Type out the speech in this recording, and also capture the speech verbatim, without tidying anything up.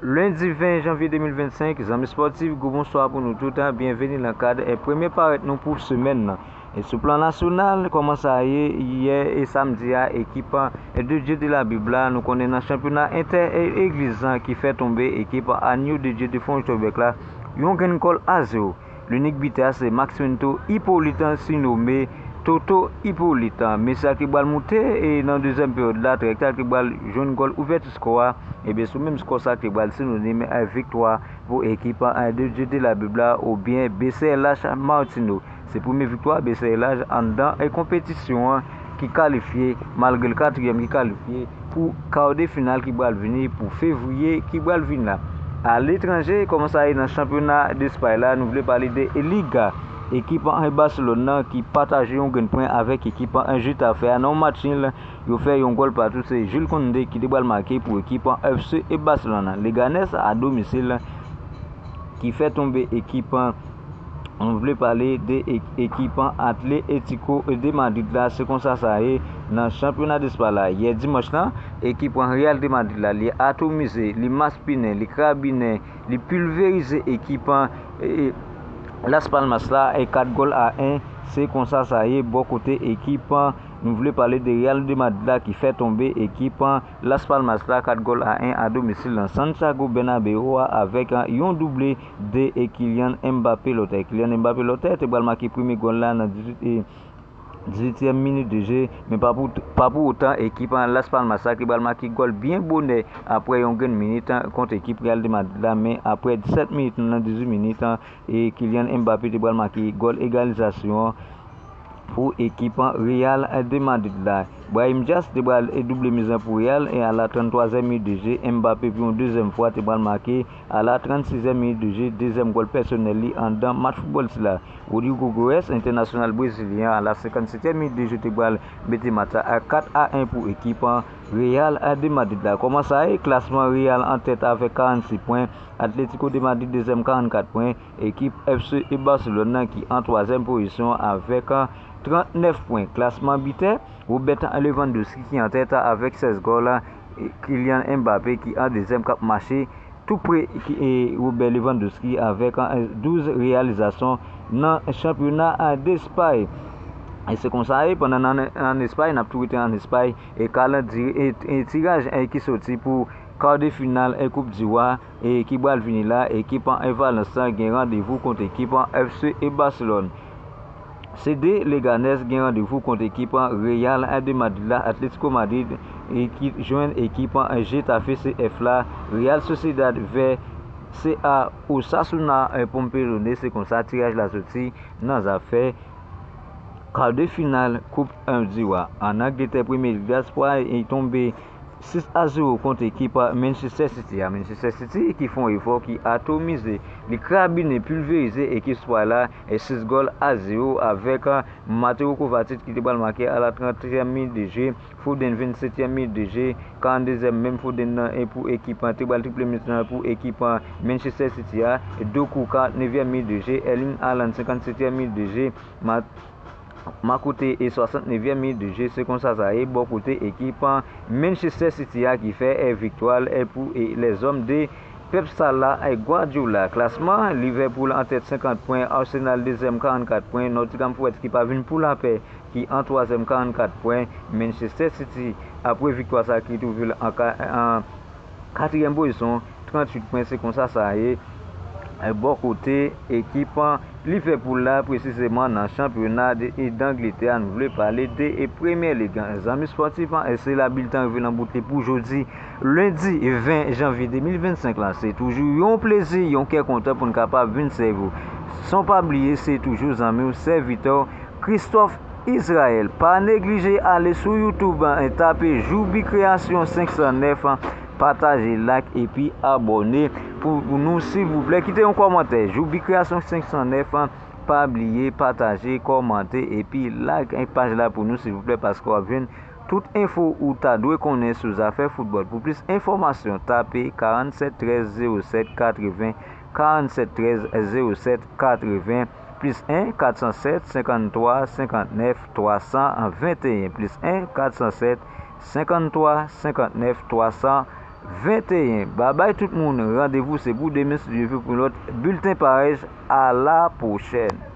Lendi ven janvye de mil vennsenk, zanmi spòtif, gwo bonswa pou nou tout, byenveni nan kad e premye parèt nou pou semèn nan. E sou plan nasyonal, kòman sa ye, yè e samdi a, ekip de Dieu de la Bible la, nou konnen nan chanpyona entè e egliz ki fè tonbe ekip Agneau de Dieu de Fort Michel Québec la, yon grenn gòl a zewo. Linik bitè a se Maxwinto Hyppolite, sinomen Toto Hyppolite. Mesye a ki pral moute e nan dezyèm peryòd la, trajèktwa ki pral jwenn gòl ouvèti skò a, ebyen sou menm skò sa ki pral sinonim e viktwa pou ekip de Dieu de la Bible la oubyen B C L H Martineau. Se premye viktwa B C L H anndan e konpetisyon an ki kalifye, malgre l katriyèm ki kalifye pou kar de final ki pral vini pou fevriye ki pral vini la. Aletranje, kòman sa ye nan chanpyona Despay la, nou vle pale de Liga. Ekip an Barcelone nan ki pataje yon grenn pwen avèk ekip an Getafe a nan yon match nil, yo fè yon gòl patou, se Jules Koundé ki te pral make pou ekip an F C e Barcelone. Leganes a domisil ki fè tonbe ekip an, nou vle pale de ek- ekip an Atlético de Madrid la, se konsa sa ye nan chanpyona Despay la. Yè dimanch lan, ekip an Real de Madrid la, li atomize, li maspinen, li krabinen, li pilverize ekip an e, e, Las Palmas la e kat gòl a en, se konsa sa ye bò kote ekip an, nou vle pale de Real de Madrid la ki fè tonbe ekip an Las Palmas la kat gòl a en a domisil nan Santiago Bernabéu a avèk yon double de e Kylian Mbappé lòtè. Kylian Mbappé lòtè te pral make premye gòl la nan dizuit e dizuityèm minit de je, men pa pou, pa pou otan ekip an Las Palmas la ki pral make gòl byen bonè apre yon grenn minit kont ekip Real de Madrid la, men apre disèt minit nan dizuit minit, e Kylian Mbappé te pral make gòl egalizasyon an pou ekip an Real de Madrid la. Brahim Diaz te pral e double mizan pou Real e a la tranntwazyèm minit de je, Mbappé pou yon dezyèm fwa te pral make a la trannsizyèm minit de je, dezyèm gòl pèsonèl li anndan match foutbòl sila. Rodrigo Goes, entènasyonal brezilyen an, a la senkannsetyèm minit de je te pral mete match la a kat a en pou ekip an Real de Madrid la. Kòman sa ye? Klasman Real an tèt avèk karannsis pwen, Atlético de Madrid dezyèm karannkat pwen, ekip F C e Barcelone nan ki an twazyèm pozisyon avèk trannèf pwen. Klasman bitè, Robert Lewandowski ki an tèt avèk sèz gòl, e Kylian Mbappé ki an dezyèm k ap mache tou pre ki, e, Robert Lewandowski avèk, e, douz reyalizasyon nan chanpyona, e, Despay. E se konsa ye, pandan n an, ann Espay, n ap tou rete ann Espay, e kalandriye, e, e tiraj, e, ki soti pou kar de final, e, Koup di Wa, e, ki pral vini la, ekip an, e, Valence lan gen randevou kont ekip an F C e Barcelone. Se de Leganes gen randevou kont ekip an Real de Madrid la, Atletico Madrid, e ki jwenn ekip an Getafe C F la, Real Sociedad vs C A Osasuna, e, Pompelone, se konsa tiraj la soti nan zafè kar de final Koup, e, di Wa. Ann Angletè, Premye Lig la, Spurs, e, tonbe sis a zewo kont ekip Manchester City a. Manchester City ki fè yon efò, ki atomize, li krabinen, pilverize ekip Spurs la, e sis gòl a zewo avèk, e, Mateo Kovacic ki te pral make a la trantyèm minit de je, Foden vennsetyèm minit de je, karanndezyèm menm Foden nan, e pou ekip an, te pral triple mitan pou ekip an Manchester City a, Doku karantnevyèm minit de je, Erling Haaland senkannsetyèm minit de je, Ma- Makoute e swasantnevyèm minit de je, se konsa sa ye bò kote ekip an Manchester City a ki fè, e, viktwa l, e, pou, e, lèzòm de Pep Sala, e, Guardiola. Klasman, Liverpool an tèt senkant pwen, Arsenal dezyèm karannkat pwen, Nottingham Forest ki pa vin pou lapè ki an twazyèm karannkat pwen, Manchester City apre viktwa sa ki twouve l an ka- an katriyèm pozisyon, tranntuit pwen, se konsa sa ye, e, bò kote ekip an Liverpool la, presizeman nan chanpyona de, e, d Angletè a, nou vle pale de, e, Premye Lig. Zanmi spòtif an, e se la bilten rive nan bout li pou jodi, lendi ven janvye de mil vennsenk la. Se toujou yon plezi, yon kè kontan pou n kapab vin sèvi w. San pa bliye, se toujou zanmi w, sèvitè w, Christophe Israël. Pa neglije ale sou YouTube, e, tape Joubi Création senk san nèf, pataje, like epi abòne pou, pou nou, silvouplè. Kite yon kòmantè. Joubi Création senk san nèf, pa bliye pataje, kòmante epi like, e, paj la pou nou, silvouplè, paske w ap jwenn tout enfo ou ta dwe konnen sou zafè foutbòl. Pou plis enfòmasyon, tape karannsèt trèz zewo sèt katreven, karannsèt trèz zewo sèt katreven, plis en kat san sèt senkanntrwa senkannèf twa san venteyen, plis en kat san sèt senkanntrwa senkannèf twa san Venteyen. Babay tout moun, randevou se pou demen si Dye vle pou yon lòt bilten parèj. A la pwochèn.